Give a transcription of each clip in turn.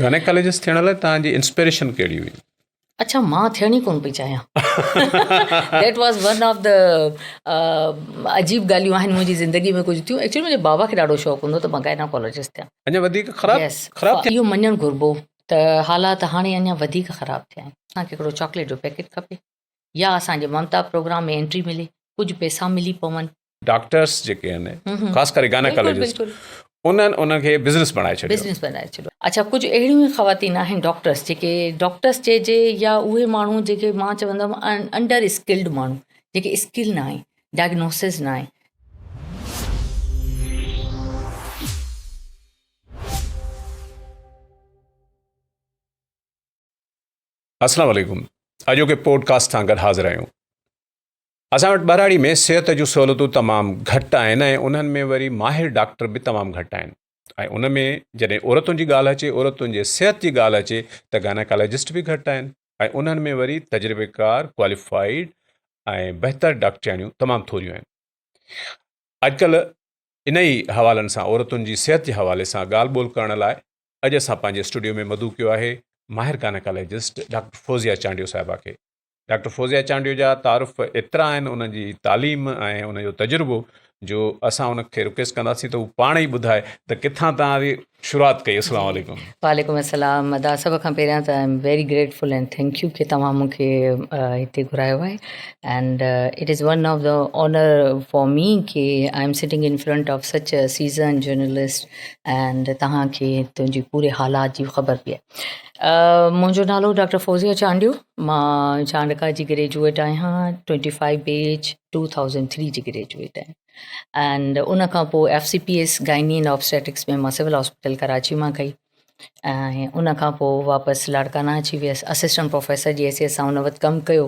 Gynaecologist ٿيڻ لاء توهان جي انسپيريشن ڪهڙي هئي؟ اڇا مان ٿيڻ ئي ڪونه پئي چاهيان that was one of the عجيب ڳالهيون آهن منهنجي زندگي ۾ ڪجهه ٿيون ايڪچولي منهنجي بابا کي ڏاڍو شوق هوندو ته مان گائناڪالاجسٽ ٿيان. اڃا وڌيڪ خراب خراب ٿيا. اهو مڃڻ گهربو ته حالات هاڻي اڃا وڌيڪ خراب ٿيا آهن. اسان کي هڪڙو چاڪليٽ جو پيڪيٽ کپي يا اسان جي ممتا پروگرام ۾ انٽري ملي ڪجهه پئسا ملي پون. ڊاڪٽرس جيڪي آهن خاص ڪري گائناڪالاجسٽ انهن ان کي بزنس بڻائي ڇڏيو. بزنس بڻائي ڇڏيو. اڇا ڪجهه اهڙيون ئي خواتين آهن ڊاڪٽرس جيڪي ڊاڪٽرس چئجي يا اهي ماڻهو جيڪي مان چوندم انڊر اسڪلڊ ماڻهو جيڪي اسڪل ناهي ڊائگنوسز ناهي. السلام عليڪم اڄوڪي پوڊ ڪاسٽ سان گڏ حاضر آهيون. اسان وٽ ٻهراڙي ۾ صحت جون سهولتون تمام گهٽ آهن ۽ انهن ۾ وري ماهر ڊاڪٽر به تمام گهٽ آهن ۽ ان ۾ جڏهن عورتن جي ڳالهه اچي عورتن جي صحت جي ڳالهه اچي ته گائناڪالاجسٽ به گهٽ آهن ۽ انهن ۾ وري تجربيڪار ڪواليفائيڊ ۽ بهتر ڊاڪٽرياڻيون تمام ٿوريون آهن اڄڪلهه انهي حوالن سان عورتن جي صحت جي حوالي سان ڳالهه ٻولهه ڪرڻ لاء اڄ اسان پنهنجي اسٽوڊيو ۾ مدعو ڪيو آهي ماهر گائناڪالاجسٽ ڊاڪٽر فوزيه چانڊيو صاحبه کي ڊاڪٽر فوزيه چانڊيو جا تعارف ايترا آهن ان جي تعليم ۽ ان جو تجربو جو اسان ان کي رڪويسٽ ڪنداسين ته هو پاڻ ئي ٻڌائي ته ڪٿان تان شروعات ڪئي. السلام عليڪم. وعليڪم السلام ادا سڀ کان پهريان ته I am very grateful and thank you ڪي توهان مون کي هتي گهرايو آهي and it is one of the honour for me K I am sitting in front of such a seasoned journalist and توهان کي تنهنجي پوري حالات جي خبر پئي آهي. منهنجو نالو ڊاڪٽر فوزيه چانڊيو مان چانڊڪا جي گريجوئيٽ آهيان twenty five batch two thousand three جي گريجوئيٽ آهيان اينڊ ان کان پوءِ F C P S gynae and obstetrics ۾ مان سول هاسپيٽل ڪراچي مان ڪئي ۽ ان کان پوءِ واپس لاڙڪانا اچي ويس اسسٽنٽ پروفيسر جي حيثيت سان ان وقت ڪم ڪيو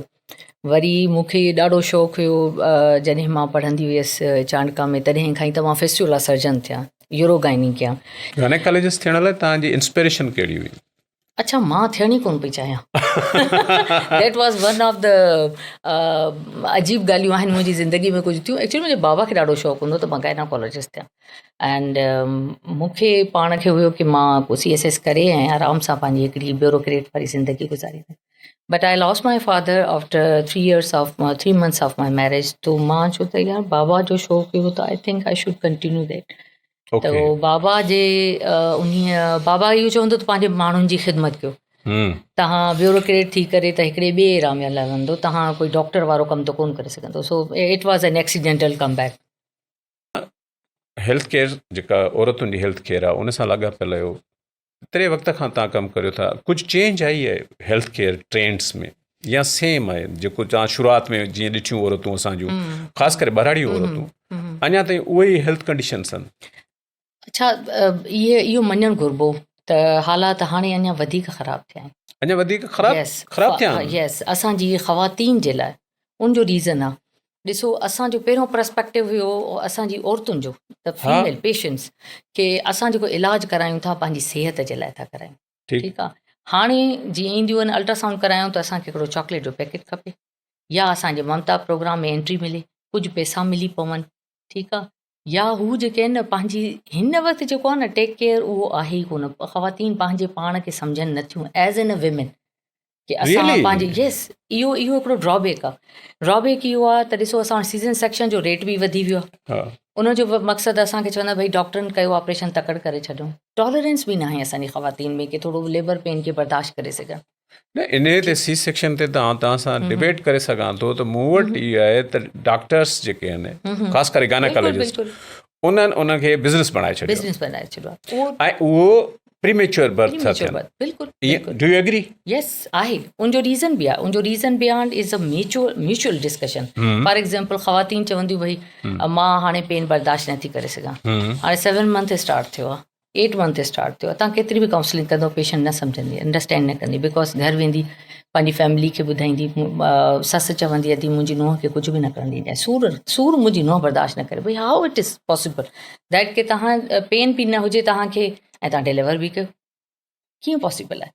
وري مون کي ڏاڍو شوق هيو جڏهن مان پڙهندي هيس چانڊڪا ۾ تڏهن کان ئي ته مان فسٽولا سرجن ٿيان يورو گائني ڪيان. گائنيڪالاجسٽ ٿيڻ لاء توهان جي انسپيريشن ڪهڙي هئي؟ اڇا مان ٿيڻ ئي ڪونه پئي چاهيان that was one of the عجيب ڳالهيون آهن منهنجي زندگي ۾ ڪجهه ٿيون ايڪچولي منهنجي بابا کي ڏاڍو شوق هوندو ته مان گائناڪالاجسٽ ٿيان اينڊ مون کي پاڻ کي هيو ڪي مان ڪو سي ايس ايس ڪري ۽ آرام سان پنهنجي هڪڙي بيوروڪريٽ واري زندگي گذاريندم but I lost my father after three years of three months of my marriage تو مان چيو ته يار بابا جو شوق هيو ته I think I should continue that ته بابا جي انهي بابا اهو چوندو ته پنهنجي ماڻهن جي خدمت ڪيو تهان بيوروڪريٽ ٿي ڪري ته هڪڙي ٻئي ايرا ۾ هليا ويندو تهان ڪوئي ڊاڪٽر وارو ڪم ته ڪونه ڪري سگهندو so it was an accidental come back. Health care جيڪا عورتن جي هيلٿ ڪيئر آهي ان سان لاڳاپيل آهيو ايتري وقت کان توهان ڪم ڪريو ٿا ڪجهه چينج آئي آهي هيلٿ ڪيئر ٽرينڊس ۾ يا سيم آهي جيڪو توهان شروعات ۾ جيئن ڏٺيون عورتون اسان جون خاص ڪري ٻهراڙي عورتون اڃا تائين اهي ئي هيلٿ ڪنڊيشنس آهن. اڇا اهي اهو مڃڻ گهربو ته حالات هاڻي اڃا وڌيڪ خراب ٿيا آهن. اڃا وڌيڪ خراب خراب ٿيا آهن؟ يس اسان جي خواتين جي لاء ان جو ريزن آهي ڏسو اسان جو پهريون پرسپيڪٽو هيو اسان جي عورتن جو ته فيميل پيشنٽس کي اسان جيڪو علاج ڪرايون ٿا پنهنجي صحت جي لاء ٿا ڪرايون ٺيڪ آ هاڻي جيئن اينديون آهن الٽرا سائونڊ ڪرايون ته اسان کي هڪڙو چاڪليٽ جو پيڪيٽ کپي يا اسان جي ممتا پروگرام ۾ انٽري ملي ڪجهه پئسا ملي پون ٺيڪ آ يا هو جيڪي آهن نه پنهنجي هن وقت جيڪو آ نه ٽيڪ ڪيئر اهو آهي ئي ڪونه خواتين پنهنجي پاڻ کي سمجهن نٿيون ايز اين ويمن ڪي اسان پنهنجي يس اهو اهو هڪڙو ڊرا بيڪ آ ڊرا بيڪ اهو آ ته ڏسو اسان وٽ سيزن سيڪشن جو ريٽ به وڌي ويو آ ان جو مقصد اسان کي چوندا ڀئي ڊاڪٽرن ڪيو آپريشن تڪڙ ڪري ڇڏيو ٽالرنس به ناهي اسان جي خواتين ۾ ڪي ٿورو ليبر پين کي برداشت ڪري سگهن. نه انهي تي سي سيڪشن تي ته آئون توهان سان ڊبيٽ ڪري سگهان ٿو ته مون وٽ اهو آهي ته ڊاڪٽرس جيڪي آهن خاص ڪري گائناڪالاجسٽ انهن ان کي بزنس بڻائي ڇڏيو بزنس بڻائي ڇڏيو آهي ۽ اهو پريميچوئر برٿ ٿا ٿين. بلڪل do you agree? يس آهي ان جو ريزن به آهي ان جو reason beyond is a mutual mutual discussion for example خواتين چونديون ڀئي مان هاڻي پين برداشت نٿي ڪري سگهان هاڻي سيون منٿ اسٽارٽ ٿيو آهي ايٽ منٿ اسٽارٽ ٿيو آهي تان ڪيتري به ڪائونسلنگ ڪندو پيشنٽ نه سمجهندي انڊرسٽينڊ نه ڪندي because گهر ويندي پنهنجي فيملي کي ٻڌائيندي سس چوندي ادي منهنجي نونهن کي ڪجهه به نه ڪرڻ ڏيندي آهي سور سور منهنجي نونهن برداشت نه ڪري ڀئي how it is possible that ڪي تهان پين به نه هجي تهان کي ۽ تهان ڊليور به ڪيو ڪيئن پاسيبل آهي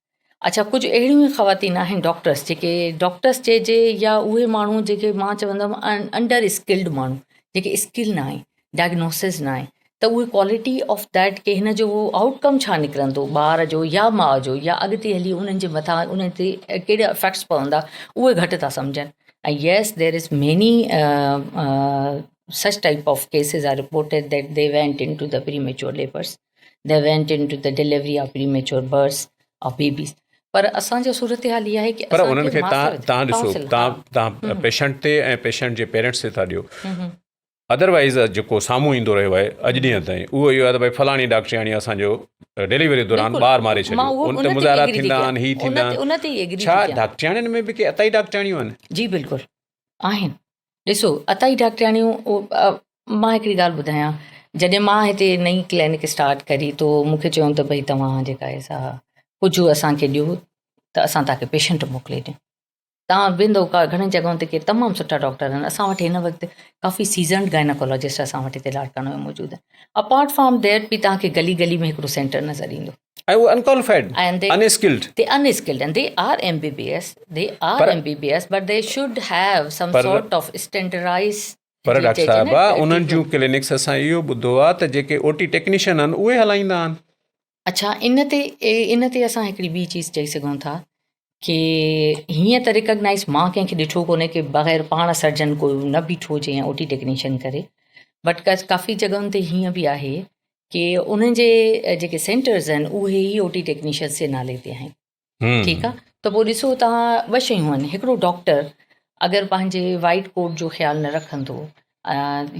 اڇا ڪجهه اهڙيون ئي خواتين آهن ڊاڪٽرس جيڪي ڊاڪٽرس چئجي يا اهي ماڻهو جيڪي مان چوندم انڊر اسڪلڊ ماڻهو جيڪي اسڪل نه آهي ڊائگنوسز نه آهي. ته اهي ڪوالٽي آف that ڪي هن جو آئوٽ ڪم ڇا نڪرندو ٻار جو يا ماء جو يا اڳتي هلي انهن جي مٿان انهن تي ڪهڙا افيڪٽس پوندا اهي گهٽ ٿا سمجهن ۽ yes there is many such type of cases are reported that they went into the premature labours they went into the delivery of premature births of babies پر اسان جو صورتحال اها آهي ڪي پر انهن کي تان تان ڏسو تان تان پيشنٽ تي ۽ پيشنٽ جي پيرنٽس تي ٿا ڏيو ادروائيز جيڪو سامهون ايندو رهيو آهي اڄ ڏينهن تائين اهو اهو آهي ته ڀئي فلاڻي ڊاڪٽرياڻي اسان جو ڊليوري دوران ٻار ماري ڇڏيو ان تي مظاهرا ٿيندا آهن هي ٿيندا آهن ڇا ڊاڪٽرياڻين ۾ به ڪي عطائي ڊاڪٽرياڻيون آهن؟ جي بلڪل آهن ڏسو عطائي ڊاڪٽرياڻيون مان هڪڙي ڳالهه ٻڌايان جڏهن مان هتي نئين ڪلينڪ اسٽارٽ ڪري تو مون کي چيو ته ڀئي توهان جيڪا آهي سا ڪجهه اسان کي ڏيو ته اسان توهان کي پيشنٽ موڪلي ڏيون توهان ويندو ڪا گهڻين جڳهن تي ڪي تمام سٺا ڊاڪٽر آهن اسان وٽ هن وقت ڪافي سيزنڊ گائناڪالاجسٽ اسان وٽ هتي لاڙڪاڻو ۾ موجود آهن اپارٽ فرام that به توهان کي گلي گلي ۾ هڪڙو سينٽر نظر ايندو. ۽ اهي انڪواليفائيڊ ان skilled. The unskilled and they are M B B S they are M B B S but they should have some sort of standardize per doctor صاحبه انهن جون ڪلينڪس اسان اهو ٻڌو آهي ته جيڪي او ٽي ٽيڪنيشن آهن اهي هلائيندا آهن. اڇا ان تي ان تي اسان هڪڙي ٻي چيز چئي سگهون ٿا ڪي هيئن ته ريڪگنائز مان ڪنهن کي ڏٺو ڪونهي ڪي بغير پاڻ سرجن ڪو نه بيٺو هجي يا او ٽي ٽيڪنيشن ڪري بٽ ڪافي جڳهن تي هيئن به آهي ڪي انهن جي جيڪي سينٽرز آهن اهي ئي او ٽي ٽيڪنيشنس جي نالي تي آهن ٺيڪ آ ته پوء ڏسو توهان ٻه شيون آهن هڪڙو ڊاڪٽر اگر پنهنجي وائيٽ ڪوٽ جو خيال نه رکندو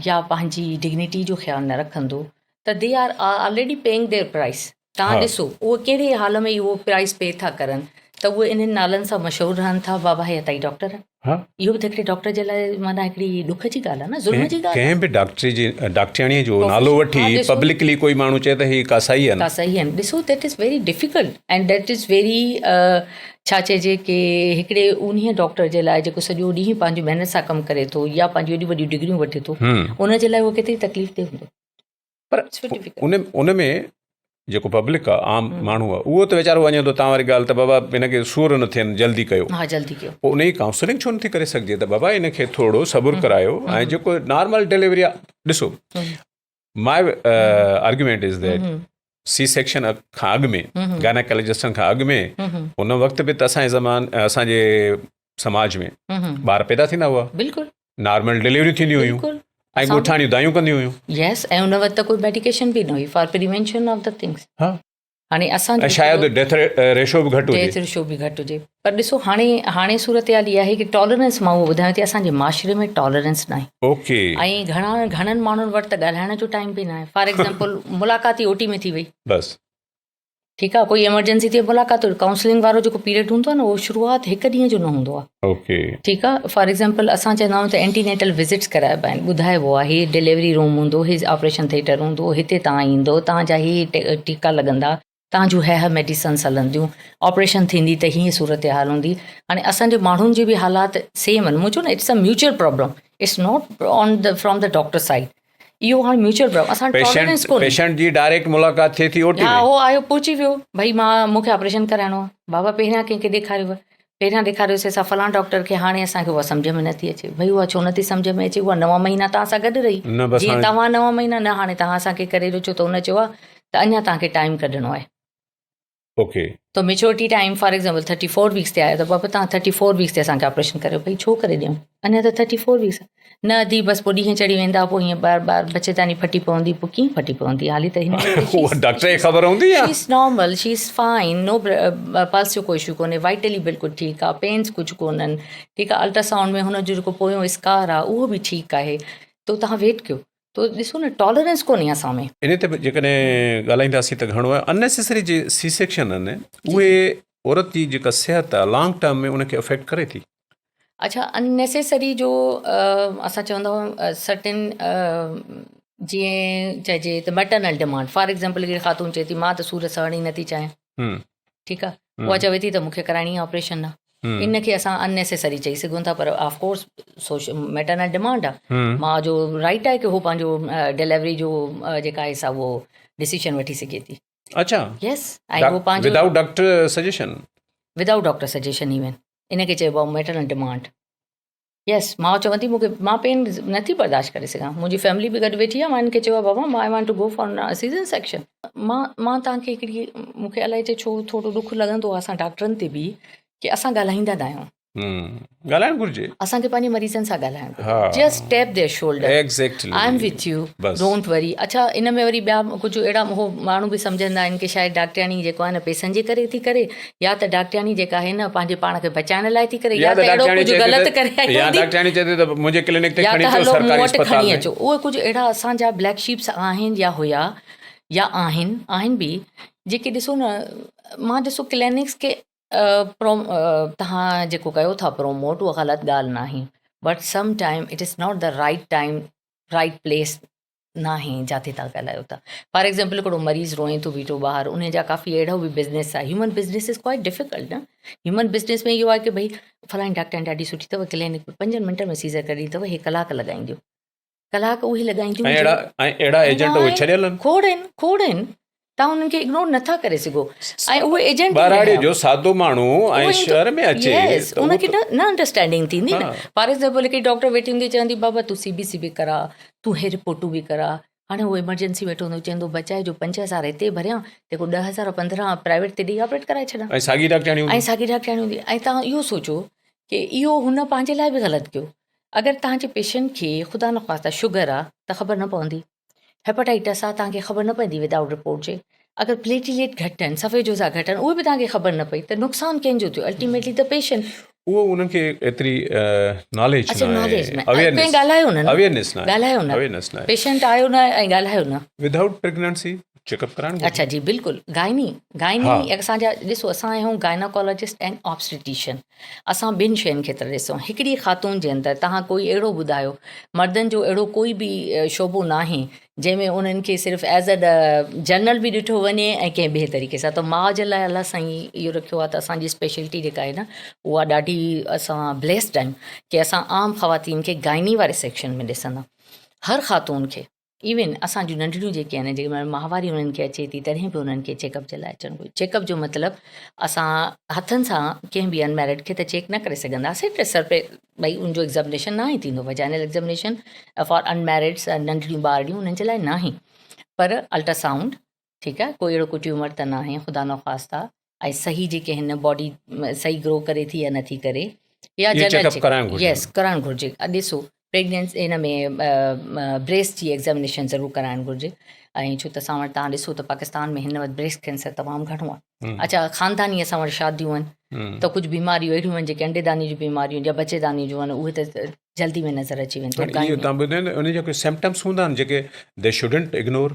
يا پنهنجي ڊگنيٽي جو خيال نه رکندو ته they are already paying their price توهان ڏسو اهو ڪهڙي حال ۾ اهو پرائس پي ٿا ڪرن ته اهي انهن نالن سان مشهور رهن ٿا بابا هي اتائي ڊاڪٽر آهن اهو به ته هڪڙي ڊاڪٽر جي لاء معنيٰ هڪڙي ڏک جي ڳالهه آهي نه ظلم جي ڳالهه آهي. ڪنهن به ڊاڪٽري جي ڊاڪٽرياڻيء جو نالو وٺي پبلڪلي ڪوئي ماڻهو چئي ته هي ڪاسائي آهن. ڪاسائي آهن ڏسو that is very difficult and that is very ڇا چئجي ڪي هڪڙي انهيء ڊاڪٽر جي لاء جيڪو سڄو ڏينهن پنهنجي محنت سان ڪم ڪري ٿو يا پنهنجون ايڏيون وڏيون ڊگريون وٺي ٿو ان جي لاء اهو ڪيتري تڪليف ده هوندو. پر ان ان ۾ جيڪو پبلڪ آ عام ماڻهو آ اهو ته ويچارو وڃي ٿو تان واري ڳالهه ته بابا هن کي سور نه ٿين جلدي ڪيو ها جلدي ڪيو پوء ان جي ڪائونسلنگ ڇو نٿي ڪري سگهجي ته بابا هن کي ٿورو صبر ڪرايو ۽ جيڪو نارمل ڊليوري آ ڏسو my argument is that C section کان اڳ ۾ گائناڪالاجسٽن کان اڳ ۾ ان وقت به ته اسان جي زمان اسان جي سماج ۾ ٻار پيدا ٿيندا هئا بلڪل نارمل ڊليوريون ٿينديون هيون ۽ ڳوٺاڻيون دايون ڪنديون هيون يس ۽ ان وقت ته ڪوئي ميڊيڪيشن به نه هئي for prevention of the things ها هاڻي اسان ۽ شايد ڊيٿ ريشو به گهٽ هجي ڊيٿ ريشو به گهٽ هجي پر ڏسو هاڻي هاڻي صورتحال اها آهي ڪي ٽالرنس مان اهو ٻڌايان ٿي اسان جي معاشري ۾ ٽالرنس ناهي اوڪي ۽ گهڻا گهڻن ماڻهن وٽ ته ڳالهائڻ جو ٽائيم به ناهي فار ايگزامپل ملاقات ئي او ٽي ۾ ٿي وئي بس ٺيڪ آ ڪوئي ايمرجنسي ٿي ملاقات ڪائونسلنگ وارو جيڪو پيريڊ هوندو آ نه اهو شروعات هڪ ڏينهن جو نه هوندو آ اوڪي ٺيڪ آ فار ايگزامپل اسان چوندا آهيون ته اينٽي نيٽل وزٽس ڪرائبا آهن ٻڌائبو آ هي ڊليوري روم هوندو هي آپريشن ٿيٽر هوندو هتي توهان ايندو توهان جا هي ٽيڪا لڳندا توهان جون هي هي ميڊيسنس هلنديون آپريشن ٿيندي ته هيئن صورتحال هوندي هاڻي اسان جي ماڻهن جي به حالات سيم آهن مون چيو نه it's a mutual problem it's not on the from the doctor side اهو هاڻي ميوچل پرابلم اسان ٽالرنس ڪونهي پيشنٽ جي ڊائريڪٽ ملاقات ٿئي ٿي او ٽي ۾ ها هو آيو پهچي ويو ڀئي مان مون کي آپريشن ڪرائڻو آهي بابا پهريان ڪنهن کي ڏيکاريو پهريان ڏيکاريوسي اسان فلان ڊاڪٽر کي هاڻي اسان کي اها سمجهه ۾ نٿي اچي ڀئي اها ڇو نٿي سمجهه ۾ اچي اها نو مهينا توهان سان گڏ رهي نه بس جيئن توهان نو مهينا نه هاڻي توهان اسان کي ڪري ڏيو ڇو ته ان چيو آهي ته اڃا توهان کي ٽائيم ڪڍڻو آهي اوڪي. تو maturity time for example 34 weeks تي آيو ته بابا توهان 34 ويڪس تي اسان کي آپريشن ڪريو ڀئي ڇو ڪري ڏيون اڃا ته 34 ويڪس نه ادي بس پوء ڏينهن چڙهي ويندا پوء ائين ٻار ٻار بچيداني ڦٽي پوندي پوء ڪيئن ڦٽي پوندي حالي ته هن اها ڊاڪٽر کي خبر هوندي يا she is normal she is fine no pulse جو ڪو اشو ڪونهي وائٽلي بلڪل ٺيڪ آ پينس ڪجهه ڪونهن ٺيڪ آ الٽراسائونڊ ۾ هن جو جيڪو پويون اسڪار آ اهو به ٺيڪ آهي تو توهان ويٽ ڪيو تو ڏسو نه ٽالرنس ڪونهي اسان ۾. انهي تي به جيڪڏهن ڳالهائينداسين ته گهڻو آهي. ان نيسيسري جي سي سيڪشن آهن اهي عورت جي جيڪا صحت آهي لانگ ٽرم ۾ ان کي افيڪٽ ڪري ٿي. اڇا ان نيسيسري جو اسان چوندا آهيون سرٽن جيئن چئجي ته ميٽرنل ڊمانڊ فار ايگزامپل هڪڙي خاتون چئي ٿي مان ته سور سهڻ ئي نٿي چاهيان ٺيڪ آ اها چوي ٿي ته مون کي ڪرائڻي آ آپريشن نه ان کي اسان ان نيسيسري چئي سگهون ٿا پر of course social maternal demand آ ماء جو رائٽ آهي ڪي هو پنهنجو ڊليوري جو جيڪا آهي سا اهو ڊسيشن وٺي سگهي ٿي اچھا يس ۽ هو پنهنجو without doctor suggestion without doctor suggestion even ان کي چئبو آ ميٽرنل ڊمانڊ. يس ماء چوندي مون کي مان پين نٿي برداشت ڪري سگهان منهنجي فيملي به گڏ ويٺي آهي مان هن کي چيو آهي بابا مان I want to go for caesarean section مان مان توهان کي هڪڙي مون کي الائي ڇو ٿورو ڏک لڳندو آهي اسان ڊاڪٽرن تي به ڪي اسان ڳالهائيندا نه آهيون ڳالهائڻ گهرجي اسان کي پنهنجي مريضن سان ڳالهائڻ گهرجي just tap their shoulder exactly I am with you don't worry اڇا ان ۾ وري ٻيا ڪجهه اهڙا هو ماڻهو به سمجهندا آهن ڪي شايد ڊاڪٽرياڻي جيڪو آهي نه پئسن جي ڪري ٿي ڪري يا ته ڊاڪٽرياڻي جيڪا آهي نه پنهنجي پاڻ کي بچائڻ لاء ٿي ڪري يا ته اهڙو ڪجهه غلط ڪري آئي يا ڊاڪٽرياڻي چئي ٿي ته منهنجي ڪلينڪ تي کڻي اچو سرڪاري اسپتال ۾ اهي ڪجهه اهڙا اسان جا بليڪ شيپس آهن يا هيا يا آهن آهن به جيڪي ڏسو نه مان ڏسو ڪلينڪس کي توهان جيڪو ڪيو ٿا پروموٽ اها غلط ڳالهه ناهي but some time it is not the right time right place ناهي جاتي توهان ڳالهايو ٿا فار ايگزامپل هڪڙو مريض روئي ٿو بيٺو ٻاهر ان جا ڪافي اهڙو به بزنس آهي human business is quite difficult نه هيومن بزنس ۾ اهو آهي ڪي ڀئي فلاڻي ڊاڪٽر ڏاڍي سٺي اٿو ڪلينڪ ۾ پنجن منٽن ۾ سيزر ڪڍي اٿو هي ڪلاڪ لڳائينديون ڪلاڪ اهي لڳائينديون ۽ اهڙا ۽ اهڙا ايجنٽ اهي ڇڏيل آهن کوڙ آهن کوڙ آهن توهان انهن کي اگنور نٿا ڪري سگهو ۽ اهي ايجنٽ ٻهراڙي جو سادو ماڻهو ۽ شهر ۾ اچي ته ان کي نه انڊرسٽينڊنگ ٿيندي نه فار ايگزامپل هڪڙي ڊاڪٽر ويٺي هوندي چوندي بابا تون سي بي سي به ڪرا تون هي رپورٽون به ڪرا هاڻي هو ايمرجنسي ويٺو هوندو چوندو بچائي جو 5000 هتي ڀريان جيڪو 10000 15 پرائيويٽ تي ڏئي آپريٽ ڪرائي ڇڏان ۽ ساڳي ڊاڪٽرياڻي هوندي ۽ ساڳي ڊاڪٽرياڻي هوندي ۽ توهان اهو سوچو ڪي اهو هن پنهنجي لاء به غلط ڪيو اگر توهان جي پيشنٽ کي خدا نخواسته شگر آ ته خبر نه پوندي، هيپاٽائٽس آ توهان کي خبر نه پوندي ودائوٽ رپورٽ جي، اگر پليٽليٽ گهٽ آهن، سفيد جزا گهٽ آهن اهي به توهان کي خبر نه پئي ته نقصان ڪنهن جو ٿيو الٽيميٽلي ته پيشنٽ. اهو انهن کي ايتري ناليج اڇا ناليج نه آهي ڪنهن ڳالهايو نه اويئرنيس نه ڳالهايو نه اويئرنيس نه پيشنٽ آيو نه ۽ ڳالهايو نه. ودائوٽ پريگننسي چيڪ اپ ڪرائڻ گهرجي. اڇا جي بلڪل گائني گائني اسان جا ڏسو اسان آهيون گائناڪالاجسٽ ۽ آبسٽيٽيشن اسان ٻن شين کي ٿا ڏسون هڪڙي خاتون جي اندر توهان ڪوئي اهڙو ٻڌايو مردن جو اهڙو ڪوئي به شعبو ناهي جنهن ۾ انهن کي صرف ايز اي جنرل به ڏٺو وڃي ۽ ڪنهن ٻئي طريقي سان ته ماء جي لاء الله سائين اهو رکيو آهي ته اسان جي اسپيشلٽي جيڪا آهي نه اها ڏاڍي اسان بليسڊ آهيون ڪي اسان عام خواتين کي گائني واري سيڪشن ۾ ڏسندا هر خاتون کي ايون اسان جون ننڍڙيون جيڪي آهن جيڏي مهل ماهواري انهن کي اچي ٿي تڏهن به انهن کي چيڪ اپ جي لاء اچڻ گهرجي چيڪ اپ جو مطلب اسان هٿن سان ڪنهن به ان ميرڊ کي ته چيڪ نه ڪري سگهنداسين ته سر پي ڀئي ان جو ايگزامنيشن ناهي ٿيندو وجائنل ايگزامنيشن فار ان ميرڊس ننڍڙيون ٻارڙيون انهن جي لاء ناهي پر الٽرا سائونڊ ٺيڪ آهي ڪوئي اهڙو ڪو ٽيومر ته ناهي خدا نخواسته ۽ صحيح جيڪي هن باڊي صحيح گرو ڪري ٿي يا نٿي ڪري يا جنرل چيڪ اپ يس ڪرائڻ گهرجي ڏسو پريگننسي هن ۾ بريسٽ جي ايگزامينيشن ضرور ڪرائڻ گهرجي ۽ ڇو ته اسان وٽ تان ڏسو ته پاڪستان ۾ هن وقت بريسٽ ڪينسر تمام گهڻو آهي اچھا خانداني اسان وٽ شاديون آهن ته ڪجهه بيماريون اهڙيون آهن جيڪي انڊي داني جون بيماريون يا بچي داني جون آهن اهي ته جلدي ۾ نظر اچي ويندو اهو تان ٻڌايو نه ان جا ڪجهه سمپٽمس هوندا آهن جيڪي the shouldn't ignore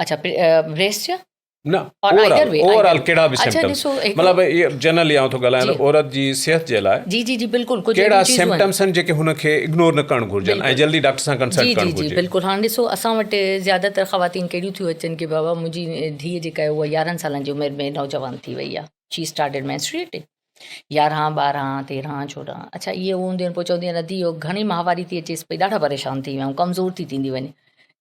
اچھا بريسٽ جا نه اوور آل ڪهڙا به سمپٽمس مطلب جنرلي آئون ٿو ڳالهايان ته عورت جي صحت جي لاء جي جي جي بلڪل ڪجهه ڪهڙا سمپٽمس آهن جيڪي هن کي اگنور نه ڪرڻ گهرجن ۽ جلدي ڊاڪٽر سان ڪنسلٽ ڪرڻ گهرجي. جي جي بلڪل هاڻ ڏسو اسان وٽ زياده تر خواتين ڪهڙيون ٿيون اچن ڪي بابا منهنجي ڌيء جيڪا آهي اها 11 سالن جي عمر ۾ نوجوان ٿي وئي آهي شي اسٽارٽيڊ مينسٽريٽنگ 11 12 13 14 اڇا اهي هونديون آهن پوء چوندي آهن ادي اهو گهڻي ماهواري ٿي اچيس پئي ڏاڍا پريشان ٿي ويا آهيون ڪمزور ٿي ٿيندي وڃي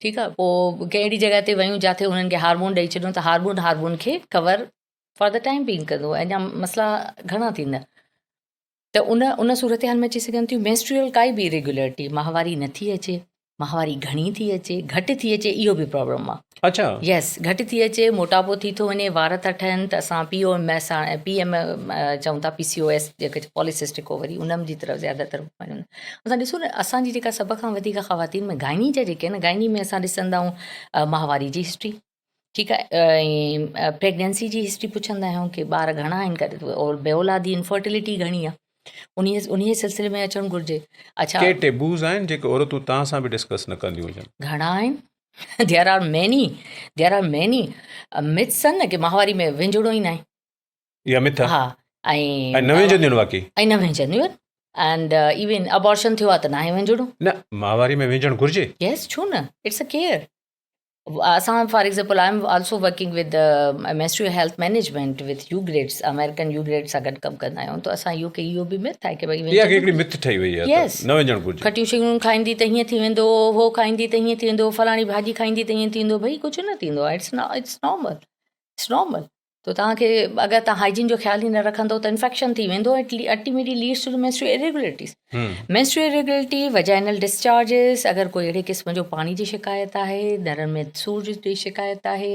ٺيڪ آهي پوء ڪنهن اهڙي جڳهه تي ويون جاٿي انهن کي هارمون ڏئي ڇڏيو ته هارمون هارمون کي cover for the time being ڪندو اڃا مسئلا گهڻا ٿيندا ته ان ان صورتحال ۾ اچي سگهن ٿيون مينسٽريل ڪائي به اريگيولرٽي ماهواري نٿي اچي ماهواري گهڻي ٿي اچي گهٽ ٿي اچي اهو به پرابلم آ. اڇا. يس گهٽ ٿي اچي موٽاپو ٿي ٿو وڃي وار ٿا ٺهن ته اسان پي او ايم ايس هاڻي پي ايم چئون ٿا پي سي او ايس جيڪي پوليسسٽڪ اووري ان جي طرف زياده تر وڃن اسان ڏسو نه اسان جي جيڪا سڀ کان وڌيڪ خواتين ۾ گائني جا جيڪي آهن گائني ۾ اسان ڏسندا آهيون ماهواري جي هسٽري ٺيڪ آهي ۽ پريگننسي جي هسٽري پڇندا آهيون ڪي ٻار گهڻا آهن ڪري اور بي اولادي انفرٽيلٽي گهڻي آهي انهي انهي سلسلي ۾ اچڻ گهرجي اڇا ڪي ٽيبوز آهن جيڪي عورتون توهان سان به ڊسڪس نه ڪنديون هجن؟ گهڻا آهن there are many there are many myths آهن نه ڪي ماهواري ۾ وهنجڻو ئي ناهي. اها مٿ ها ۽ ۽ نه وهنجنديون آهن واقعي؟ ۽ نه وهنجنديون آهن اينڊ ايون ابارشن ٿيو آهي ته ناهي وهنجڻو. نه ماهواري ۾ وهنجڻ گهرجي. يس ڇو نه it's a care. اسان for example I am also working with ministry of health management with U grades American U grade سان گڏ ڪم ڪندا آهيون ته اسان اهو ڪي اهو به مٿ آهي ڪي ڀئي اها هڪڙي مٿ ٺهي وئي آهي ته نه وڃڻ گهرجي کٽيون شيون کائيندي ته هيئن ٿي ويندو هو کائيندي ته هيئن ٿي ويندو فلاڻي ڀاڄي کائيندي ته هيئن ٿيندو ڀئي ڪجهه نه ٿيندو آهي it's it's normal it's normal. تو توهان کي اگر توهان هائيجين جو خيال ئي نه رکندو ته انفيڪشن ٿي ويندو ۽ ultimately leads to menstrual irregularities. Menstrual irregularity, vaginal discharges, اگر ڪوئي اهڙي قسم جو پاڻي جي شڪايت آهي، نرن ۾ سور جي شڪايت آهي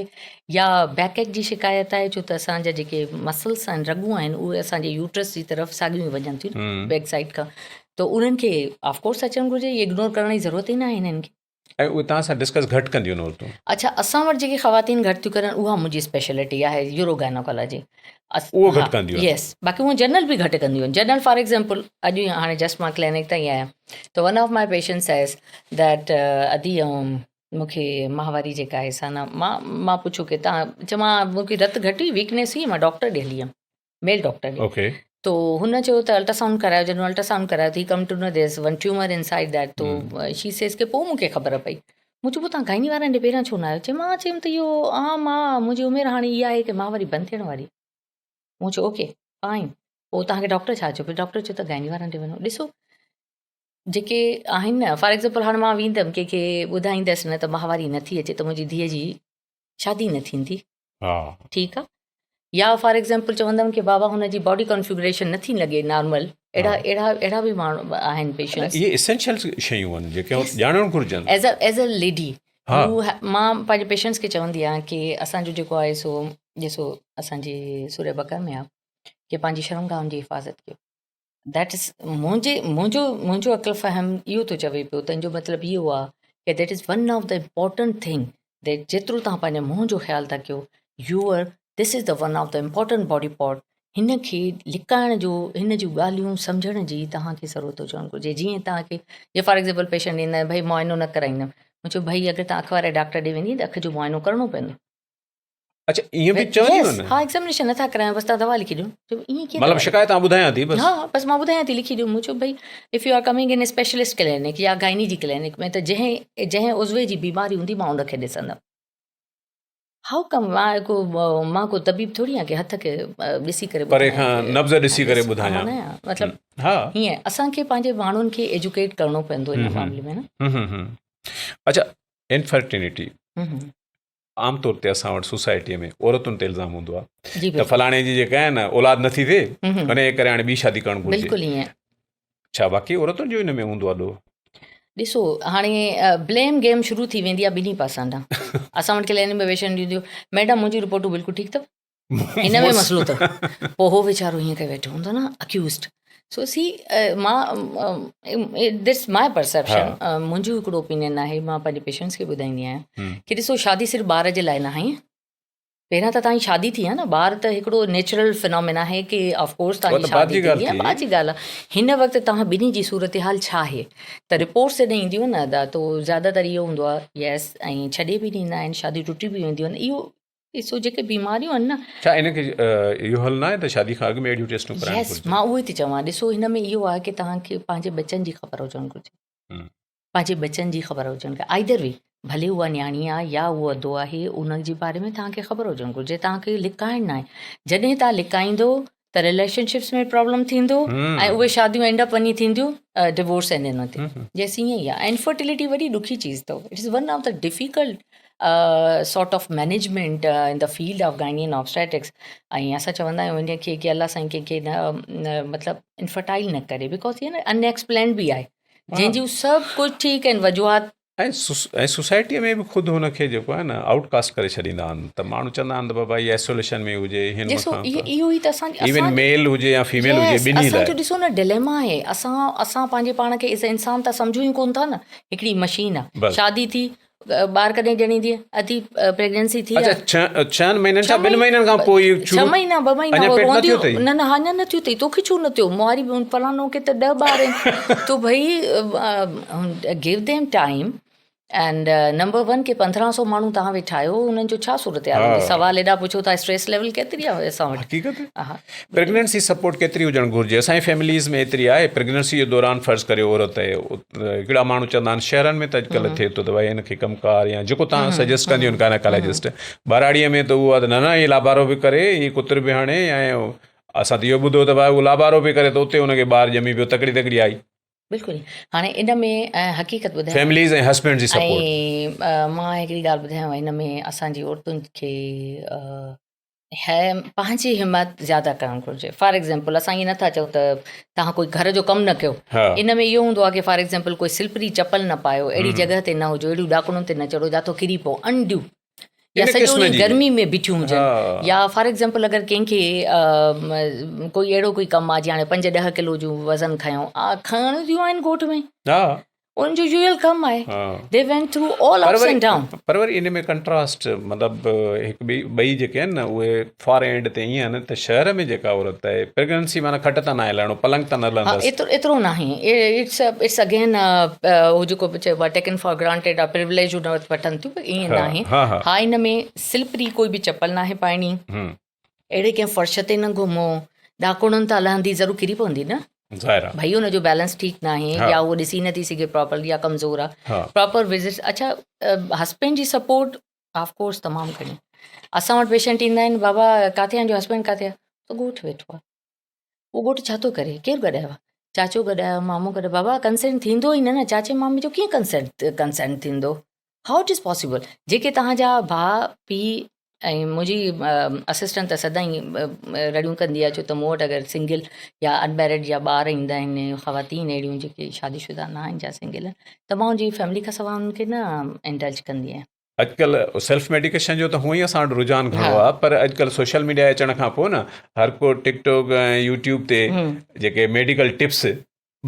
يا بيڪ ايڪ جي شڪايت آهي ڇو ته اسان جا جيڪي مسلس آهن رڳون آهن اهي اسان جي يوٽرس جي طرف ساڳيون ئي وڃن ٿيون بيڪ سائيڊ کان ته انهن کي آف ڪورس اچڻ گهرجي اگنور ڪرڻ جي ضرورت ئي ناهي هنن کي. ۽ اهي توهان سان ڊسڪس گهٽ ڪنديون آهن عورتون. اڇا اسان وٽ جيڪي خواتين گهٽ ٿيون ڪرن اها منهنجي اسپيشلٽي آهي يورو گائنوڪالاجي اهو گهٽ ڪنديون آهن. يس باقي هونء جنرل به گهٽ ڪنديون آهن جنرل فار ايگزامپل اڄ ئي هاڻي جسٽ مان ڪلينڪ تان ئي آيان ته one of my patient says that ادي مون کي ماهواري جيڪا آهي سا نه مان مان پڇيو ڪي تان چوان مون کي رت گهٽ هئي ويڪنيس هئي مان ڊاڪٽر ڏي هلي ويم ميل ڊاڪٽر ڏي اوڪي تو هن چيو ته الٽرا سائونڊ ڪرايو جڏهن الٽرا سائونڊ ڪرايو ته he come to know there is one tumour inside that تو شي سيز ڪي پوء مون کي خبر پئي مون چيو پوء تان گائني وارن ڏي پهريان ڇو نه آيو چي مان چيم ته اهو عام آ منهنجي عمر هاڻي اها آهي ڪي مان وري بند ٿيڻ واري مون چيو اوڪي فائن پوء تان کي ڊاڪٽر ڇا چيو پوء ڊاڪٽر چيو ته گائني وارن ڏي وڃو ڏسو جيڪي آهن نه فار ايگزامپل هاڻي مان ويندم ڪنهن کي ٻڌائيندس نه ته ماهواري نٿي اچي ته منهنجي ڌيء جي شادي نه ٿيندي ها ٺيڪ آ يا فار ايگزامپل چوندم ڪي بابا هن جي باڊي ڪانفيگريشن نٿي لڳي نارمل اهڙا اهڙا اهڙا به ماڻهو آهن پيشنٽس اهي اسينشل شيون آهن جيڪي ڄاڻڻ گهرجن as a as a lady ها مان پنهنجي پيشنٽس کي چوندي آهيان ڪي اسان جو جيڪو آهي سو ڏسو اسان جي سوره بقره ۾ آ ڪي پنهنجي شرمگاهن جي حفاظت ڪيو that از منهنجي منهنجو منهنجو عقل فهم اهو ٿو چوي پيو تنهن جو مطلب اهو آهي ڪي that is one of the important thing that جيترو توهان پنهنجي منهن جو خيال ٿا ڪيو your this is the one of the important body part هن کي لڪائڻ جو هن جون ڳالهيون سمجهڻ جي توهان کي ضرورت هجڻ گهرجي جيئن توهان کي جي فار ايگزامپل پيشنٽ ايندا آهن ڀئي معائنو نه ڪرائيندم مون چيو ڀئي اگر توهان اک واري ڊاڪٽر ڏي ويندي ته اک جو معائنو ڪرڻو پوندو اڇا ائين به چونديون آهن ها ايگزامينيشن نٿا ڪرايون بس تان دوا لکي ڏيو چيو ائين ڪيئن مطلب شڪايت آئون ٻڌايان ٿي بس ها بس مان ٻڌايان ٿي لکي ڏيو مون چيو ڀئي if you are coming in specialist clinic يا گائني جي ڪلينڪ ۾ ته جنهن جنهن عضوي جي بيماري هوندي مان ان کي ڏسندم how ڪم مان ڪو مان ڪو طبيب ٿوري آهيان ڪي هٿ کي ڏسي ڪري پري کان نبض ڏسي ڪري ٻڌايان مطلب ها هيئن اسان کي پنهنجي ماڻهن کي ايجوڪيٽ ڪرڻو پوندو ان معاملي ۾ نه اڇا انفرٽيلٽي عام طور تي اسان وٽ سوسائٽيء ۾ عورتن تي الزام هوندو آهي ته فلاڻي جي جيڪا آهي نه اولاد نٿي ٿئي ان جي ڪري هاڻي ٻي شادي ڪرڻ گهرجي. بلڪل ائين. ڇا واقعي عورتن جو ان ۾ هوندو آهي ڏوهه؟ ڏسو هاڻي بليم گيم شروع ٿي ويندي آهي ٻنهي پاسن کان. اسان وٽ ڪلينڪ ۾ پيشنٽ اينديون ميڊم منهنجون رپورٽون بلڪل ٺيڪ اٿو. هن ۾ مسئلو اٿو پوء هو ويچارو هيئن ڪري ويٺو هوندو نه اڪيوزڊ سو سي مان دس ماء پرسيپشن منهنجو هڪڙو اوپينين آهي مان پنهنجي پيشنٽس کي ٻڌائيندي آهيان ڪي ڏسو شادي صرف ٻار جي لاء نه آهي پهريان ته تنهنجي شادي ٿي آهي نه ٻار ته هڪڙو نيچرل فنومينا آهي ڪي آف ڪورس تنهنجي شادي ٿيندي آهي بعد جي ڳالهه آهي هن وقت تنهن ٻنهي جي صورتحال ڇا آهي ته رپورٽس جڏهن اينديون آهن نه ادا تو زياده تر اهو هوندو آهي يس ۽ ڇڏي به ڏيندا آهن شادي ٽٽي به وينديون آهن اهو ڏسو جيڪي بيماريون آهن نه. ڇا ان کي اهو حل ناهي ته شادي کان اڳ ۾ اهڙيون ٽيسٽون ڪرائڻ يس گهرجن؟ مان اهو ئي ٿي چوان ڏسو هن ۾ اهو آهي ڪي توهان کي پنهنجي ٻچن جي خبر هجڻ گهرجي پنهنجي ٻچن جي خبر هجڻ گهرجي آئيدر وي ڀلي اها نياڻي آهي يا اهو ادو آهي ان جي باري ۾ توهان کي خبر هجڻ گهرجي توهان کي لڪائڻ ناهي جڏهن توهان لڪائيندو ته رليشن شپس ۾ پرابلم ٿيندو ۽ اهي شاديون اينڊ اپ وڃي ٿينديون ڊوورس ۽ ان تي جيس ائين ئي آهي انفرٽيلٽي وڏي ڏکي چيز اٿو it is one of the difficult sort of management in the field of gynae and obstetrics ۽ اسان چوندا آهيون ان کي ڪي الله سائين ڪنهن کي نه مطلب انفرٽائل نه ڪري because هي نه ان ايڪسپلينڊ به آهي جنهن جون سڀ ڪجهه ٺيڪ آهن وجوهات ۽ سوسائٽيء ۾ به خود هن کي جيڪو آهي نه آئوٽ ڪاسٽ ڪري ڇڏيندا آهن ته ماڻهو چوندا آهن ته بابا هي آئسوليشن ۾ هجي هن ڏسو اهو ئي ته اسان ايون ميل هجي يا فيميل هجي ٻنهي لاء اسان جو ڏسو نه ڊليما آهي اسان اسان پنهنجي پاڻ کي ايز انسان ته سمجهون ئي ڪون ٿا نه هڪڙي مشين آهي شادي ٿي ٻار ڪڏهن ڄڻيندي ادي پريگننسي ٿي اچا ڇهن مهينن ڇا ٻن مهينن کان پوء ئي ڇهه مهينا ٻه مهينا اڃا پيٽ نه ٿيو اٿئي نه نه اڃا نه ٿيو اٿئي توکي ڇو نه ٿيو مواري فلاڻو کي ته ڏهه ٻار آهن تو ڀئي give them time and number one ڪي پندرهن سو ماڻهو توهان ويٺا آهيو انهن جو ڇا صورتحال هوندي سوال ايڏا پڇو ٿا اسٽريس ليول ڪيتري آهي اسان وٽ حقيقت پريگننسي سپورٽ ڪيتري هجڻ گهرجي اسان جي فيمليز ۾ ايتري آهي پريگننسي جي دوران فرض ڪريو عورت آهي هڪڙا ماڻهو چوندا آهن شهرن ۾ ته اڄڪلهه ٿئي ٿو ته ڀائي هن کي ڪم ڪار يا جيڪو تان سجيسٽ ڪنديون آهن گائناڪالاجسٽ ٻهراڙيء ۾ ته اهو آهي ته نه نه هي لابارو به ڪري هي ڪتر به هڻي ۽ اسان ته اهو ٻڌو ته ڀائي هو لابارو به ڪري ته اتي هن کي ٻار ڄمي پيو تڪڙي تڪڙي آئي. بلڪل هاڻي ان ۾ حقيقت ٻڌايان فيمليز ۽ هسبينڊ جي سپورٽ ۽ مان هڪڙي ڳالهه ٻڌايان ان ۾ اسان جي عورتن کي. پنهنجي همت زياده ڪرڻ گهرجي فار ايگزامپل اسان ائين نٿا چئون ته توهان ڪوئي گهر جو ڪم نه ڪيو ان ۾ اهو هوندو آهي ڪي فار ايگزامپل ڪوئي سلپري چپل نه پايو اهڙي جڳهه تي نه هجو اهڙيون ڏاڪڻن تي نه چڙهو جاتو ڪري پئو انڊيو يا سڄو ڏينهن گرمي ۾ بيٺيون هجن يا فار ايگزامپل اگر ڪنهن کي ڪوئي اهڙو ڪوئي ڪم آهي جيئن هاڻي پنج ڏهه ڪلو جو وزن کنيو کڻنديون آهن ڳوٺ ۾ ان جو يوزل ڪم آهي the went through all ups and down. پر وري ان ۾ ڪنٽراسٽ مطلب هڪ ٻئي ٻئي جيڪي آهن نه اهي فار اينڊ تي ائين آهن ته شهر ۾ جيڪا عورت آهي پريگننسي معنيٰ کٽ تان ناهي لهڻو پلنگ تان نه لهندس. ايترو ايترو ناهي it's it's again هو جيڪو چئبو آهي ٽيڪن فار گرانٽيڊ آهي پروليج ان وقت وٺن ٿيون پر ائين ناهي ها ان ۾ سلپري ڪوئي به چپل ناهي پائڻي. اهڙي ڪنهن فرش تي نه گهمو، ڏاڪڻن تان لهندي ضرور ڪري پوندي نه. ظاهر آ. ڀئي ان جو بيلنس ٺيڪ ناهي يا هو ڏسي نٿي سگهي پراپرلي يا ڪمزور آ. پراپر وزٽس اڇا هسبينڊ جي سپورٽ آف ڪورس تمام گهڻي. اسان وٽ پيشنٽ ايندا آهن بابا ڪاٿي آهن جو هسبينڊ ڪاٿي آ ته ڳوٺ ويٺو آ. اهو ڳوٺ ڇا ٿو ڪري ڪير گڏايو آ چاچو گڏايو مامو گڏايو بابا ڪنسينٽ ٿيندو ئي نه نه چاچي مامي جو ڪيئن ڪنسينٽ ڪنسينٽ ٿيندو how it is possible جيڪي توهان جا ڀاء پيء ۽ منهنجي اسسٽنٽ ته سدائين رڙيون ڪندي آهي ڇو ته مون وٽ اگر سنگل يا انميرڊ يا ٻار ايندا آهن خواتين اهڙيون جيڪي شادي شده نه آهن يا سنگل آهن ته مان ان جي فيملي کان سواء انهن کي نه انڊلج ڪندي آهيان. اڄڪلهه سيلف ميڊيڪيشن جو ته هونئن ئي اسان وٽ رجحان گهڻو آهي پر اڄڪلهه سوشل ميڊيا اچڻ کان پوء نه هر ڪو ٽڪ ٽاڪ ۽ يوٽيوب تي جيڪي ميڊيڪل ٽپس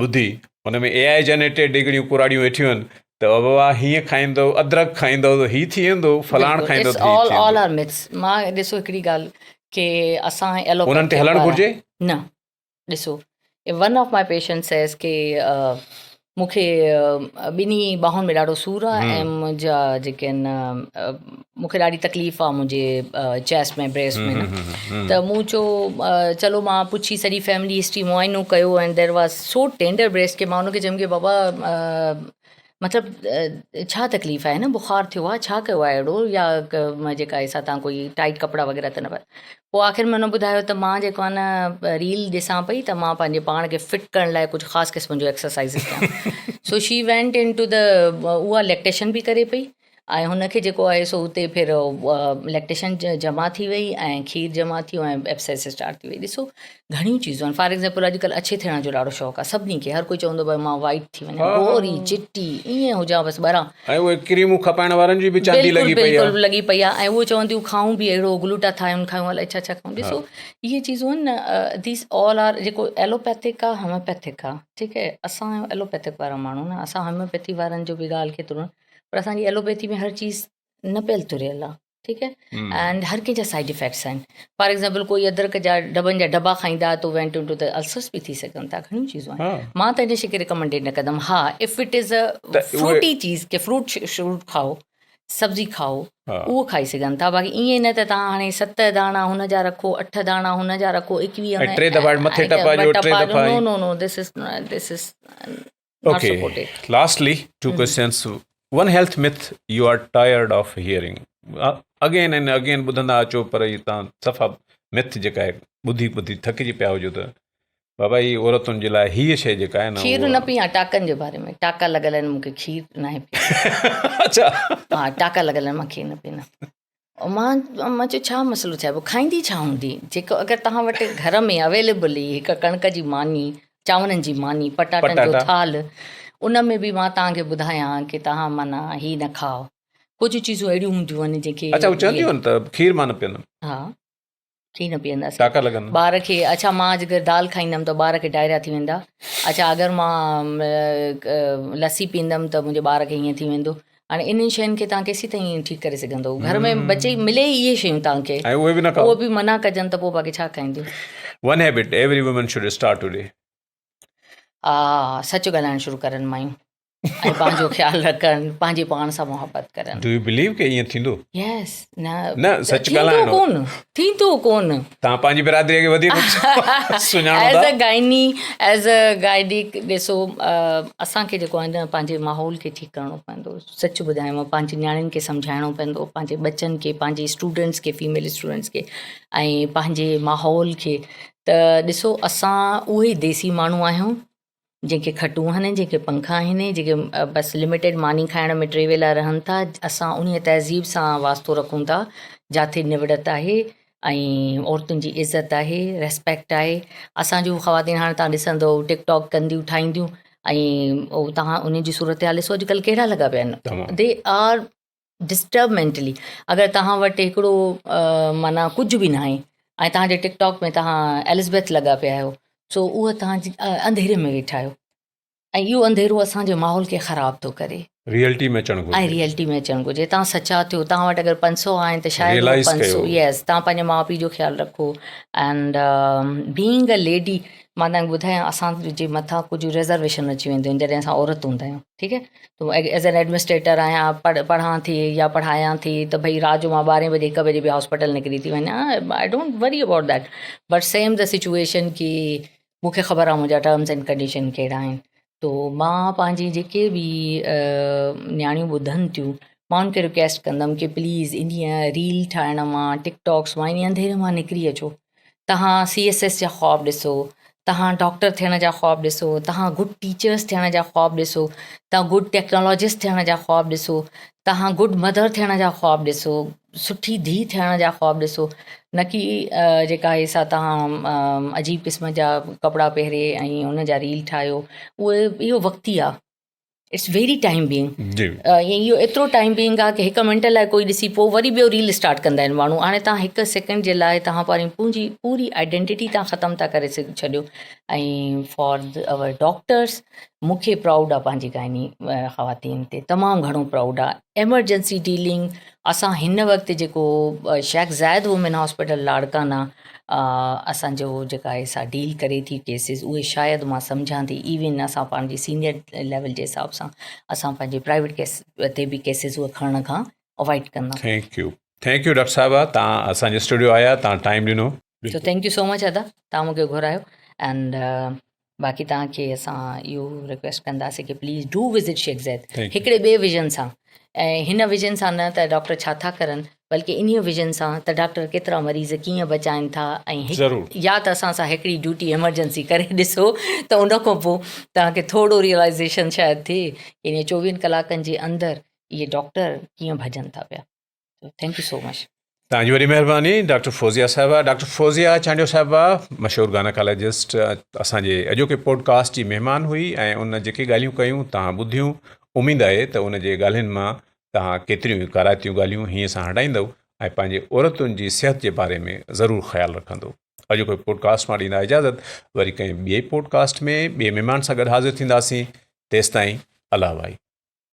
ٻڌي ان ۾ اي آء جنريٽيڊ هڪڙيون ڪراڙيون ويٺيون آهن ته بابا هيئن کائيندو ادرڪ کائيندو ته هي ٿي ويندو فلاڻ کائيندو ته هي ٿي آل آر مٿس مان ڏسو هڪڙي ڳالهه ڪي اسان انهن تي هلڻ گهرجي نه ڏسو one of my patient says ڪي مون کي ٻنهي ٻانهن ۾ ڏاڍو سور آهي ۽ منهنجا جيڪي آهن مون کي ڏاڍي تڪليف آهي منهنجي چيسٽ ۾ بريسٽ ۾ نه ته مون چيو چلو مان پڇي سڄي فيملي هسٽري معائنو ڪيو ۽ there was so tender breast ڪي مان ان کي چيم ڪي بابا مطلب ڇا تڪليف آهي نه بخار ٿيو آهي ڇا ڪيو آهي اهڙو يا جيڪا آهي سا تان ڪوئي ٽائيٽ ڪپڙا وغيره ته نه پايا پوء آخر ۾ هن ٻڌايو ته مان جيڪو آهي نه ريل ڏسان پئي ته مان پنهنجي پاڻ کي فٽ ڪرڻ لاء ڪجهه خاص قسم جو ايڪسرسائز ڪيان so she went into the اها ليڪٽيشن به ڪري پئي ۽ هن کي جيڪو آهي سو اتي ڦر ليڪٽيشن جمع ٿي وئي ۽ کير جمع ٿي ويو ۽ ايبسيس اسٽارٽ ٿي وئي ڏسو گهڻيون چيزون آهن فار ايگزامپل اڄڪلهه اڇي ٿيڻ جو ڏاڍو شوق آهي سڀني کي هر ڪوئي چوندو ڀائي مان وائيٽ ٿي وڃان گوري چٽي ائين هجان بس ٻران ۽ اهي ڪريمون کپائڻ وارن جي به چاندي لڳي پئي آهي بلڪل لڳي پئي آهي ۽ اهو چونديون کائون به اهڙو گلوٽا ٿايون کائون الائي ڇا ڇا کائون ڏسو اهي چيزون آهن نه these all R جيڪو ايلوپيٿڪ آهي هوميوپيٿڪ آهي ٺيڪ آهي اسان آهيون ايلوپيٿڪ وارا ماڻهو نه اسان هوميوپيٿي وارن جو به ڳالهه کي ترڻ پر اسان جي ايلوپيٿي ۾ هر چيز نه پيل تريل آ ٺيڪ آهي اينڊ هر ڪنهن جا سائيڊ افيڪٽس آهن فار ايگزامپل ڪوئي ادرڪ جا ڊبن جا ڊبا کائيندا تو وينٽ انٽو ته السرس به ٿي سگهن ٿا گهڻيون چيزون آهن مان ته ان شي کي ريڪمنڊيڊ نه ڪندم ها if it is a fruity چيز ڪي فروٽ شروٽ کائو سبزي کائو اهو کائي سگهن ٿا باقي ائين نه ته تان هاڻي ست داڻا هن جا رکو اٺ داڻا هن جا رکو 21 ٽي دفعا مٿي ٽپا جو ٽي دفعا no no no this is this is Okay, lastly, two questions. One health myth you are tired of hearing. Again and again ٻڌندا اچو پر هي تان صفا myth جيڪا آهي ٻڌي ٻڌي ٿڪجي پيا هجو ته بابا هي عورتن جي لاء هيء شيء جيڪا آهي نه کير نه پيان ٽاڪن جي باري ۾ ٽاڪا لڳل آهن مونکي کير ناهي اڇا ها ٽاڪا لڳل آهن مان کير نه پيئندم مان مان چيو ڇا مسئلو ٿيو آهي کائيندي ڇا هوندي جيڪو اگر توهان وٽ گهر ۾ اويليبل ئي هڪ ڪڻڪ جي ماني چانورن جي ماني پٽاٽن جو ٿالهه ان ۾ به مان توهان کي ٻڌايان ڪي توهان معنيٰ هي نه کائو ڪجهه چيزون اهڙيون هونديون آهن جيڪي اڇا هو چونديون آهن ته کير مان نه پيئندم ها کير نه پيئنداسين ٽاڪا لڳندا ٻار کي اڇا مان اڄ اگر دال کائيندم ته ٻار کي ڊائريا ٿي ويندا اڇا اگر مان لسي پيئندم ته منهنجي ٻار کي ائين ٿي ويندو هاڻي انهن شين کي توهان ڪيسي تائين ٺيڪ ڪري سگهندو گهر ۾ بچي ملي ئي اهي شيون توهان کي ۽ اهي به نه کائو اهو به منع ڪجن ته پوء باقي ڇا کائينديون one habit every woman should start today آ سچ ڳالهائڻ شروع ڪرن مايون ۽ پنهنجو خيال رکن پنهنجي پاڻ سان محبت ڪرن. Do you بليو ڪي ائين ٿيندو؟ يس نه نه سچ ڳالهائڻو ٿيندو ڪون ٿيندو ڪون. توهان پنهنجي برادري کي وڌيڪ سڃاڻو ٿا. As a gynae as a gynaec ڏسو اسان کي جيڪو آهي نه پنهنجي ماحول کي ٺيڪ ڪرڻو پوندو سچ ٻڌايانو پنهنجي نياڻين کي سمجهائڻو پوندو پنهنجي ٻچن کي پنهنجي اسٽوڊنٽس کي فيميل اسٽوڊنٽس کي ۽ پنهنجي ماحول کي ته ڏسو اسان اهي ديسي ماڻهو آهيون جنهن کي کٽون آهن، جنهن کي پنکا آهن، جيڪي بس لميٽيڊ ماني کائڻ ۾ ٽي ويلا رهن ٿا، اسان انهيء تهذيب سان واسطو رکون ٿا، جاٿي نوڙت آهي ۽ عورتن جي عزت آهي ريسپيڪٽ آهي اسان جون خواتين هاڻي تان ڏسندو ٽڪ ٽاڪ ڪنديون ٺاهينديون ۽ تان انهن جي صورتحال ڏسو اڄڪلهه ڪهڙا لڳا پيا آهن they are disturb mentally اگر توهان وٽ هڪڙو معنيٰ ڪجهه به ناهي ۽ توهان جي ٽڪ ٽاڪ ۾ توهان ايلزبيٿ لڳا پيا آهيو سو اهو توهان جي انڌيري ۾ ويٺا آهيو ۽ اهو انڌيرو اسان جي ماحول کي خراب ٿو ڪري. ريئلٽي ۾ اچڻ گهرجي. ۽ ريئلٽي ۾ اچڻ گهرجي. توهان سچا ٿيو، توهان وٽ اگر 500 آهن ته شايد اهو 500 يس توهان پنهنجي ماء پيء جو خيال رکو اينڊ بينگ ا ليڊي مان توهان کي ٻڌايان اسان جي مٿان ڪجهه ريزرويشن اچي وينديون آهن جڏهن اسان عورت هوندا آهيون ٺيڪ آهي ته ايز اين ايڊمنسٽريٽر آهيان پڙهان ٿي يا پڙهايان ٿي ته ڀئي رات جو مان ٻارهين بجي هڪ بجي به هاسپيٽل نڪري ٿي وڃان I don't worry about that but same the situation ڪي مون کي خبر آهي منهنجا ٽرمز اينڊ ڪنڊيشن ڪهڙا آهن تو مان پنهنجي جيڪي به نياڻيون ٻڌن ٿيون مان ان کي رڪويسٽ ڪندم ڪي پليز انهيء ريل ٺاهڻ مان ٽڪ ٽاڪس مان انهيء انڌيري مان نڪري اچو تهان سي ايس ايس جا خواب ڏسو تهان ڊاڪٽر ٿيڻ جا خواب ڏسو تهان گڊ ٽيچرس ٿيڻ جا خواب ڏسو تهان گڊ ٽيڪنالاجسٽ ٿيڻ جا خواب ڏسو تهان گڊ مدر ٿيڻ جا خواب ڏسو سٺي ڌيء ٿيڻ جا خواب ڏسو نه ڪي جيڪا آهي سا توهان عجيب قسم جا ڪپڙا پهري ۽ ان جا ريل ٺاهيو اهي اهو وقتي آهي it's very time being جي اهو ايترو ٽائيم بينگ آهي ڪي هڪ منٽ لاء ڪوئي ڏسي پوء وري ٻيو ريل اسٽارٽ ڪندا آهن ماڻهو هاڻي توهان هڪ سيڪنڊ جي لاء توهان پنهنجي پوري پوري آئيڊينٽيٽي توهان ختم ٿا ڪري ڇڏيو ۽ فار our doctors مون کي پرائوڊ آهي پنهنجي گائني خواتين تي تمام گهڻو پرائوڊ آهي ايمرجنسي ڊيلنگ اسان هن وقت جيڪو شيخ زايد وومين هاسپيٽل لاڙڪانا اسان جو جيڪا آهي سا ڊيل ڪري ٿي ڪيسز اهي شايد مان سمجهان ٿي ايون اسان پنهنجي سينيئر ليول جي حساب سان اسان پنهنجي پرائيويٽ ڪيس تي به ڪيسز اهي کڻڻ کان اوائڊ ڪندا. Thank you thank you doctor صاحبه تان اسان جي اسٽوڊيو آيا تان ٽائيم ڏنو. سو thank you so مچ ادا تان مونکي گهرايو اينڊ باقي توهان کي اسان اهو رڪويسٽ ڪنداسين ڪي please do visit Sheikh Zayed هڪڙي ٻئي ويزن سان ۽ هن ويزن سان نه ته ڊاڪٽر ڇا ٿا ڪرن بلڪه انهي ويزن سان ته ڊاڪٽر ڪيترا مريض ڪيئن بچائن ٿا ۽ يا ته اسان سان هڪڙي ڊيوٽي ايمرجنسي ڪري ڏسو ته ان کان پوء توهان کي ٿورو ريئلائزيشن شايد ٿئي انهي چوويهن ڪلاڪن جي اندر اهي ڊاڪٽر ڪيئن ڀڄن ٿا پيا thank you so مچ. توهان جي وڏي مهرباني ڊاڪٽر فوزيه صاحبه. ڊاڪٽر فوزيه چانڊيو صاحبه مشهور گائناڪالاجسٽ اسان جي اڄوڪي پوڊ ڪاسٽ جي مهمان هئي ۽ ان جيڪي ڳالهيون ڪيون توهان ٻڌيون اميد آهي ته ان جي ڳالهين مان توهان ڪيتريون ئي ڪارائتيون ڳالهيون هيئن سان هٽائيندؤ ۽ پنهنجي عورتن جي صحت جي باري ۾ ضرور خيال رکندو. اڄوڪي پوڊ ڪاسٽ مان ڏيندا اجازت وري ڪنهن ٻئي پوڊ ڪاسٽ ۾ ٻئي مهمان سان گڏ حاضر ٿينداسين تيستائين الله وائي.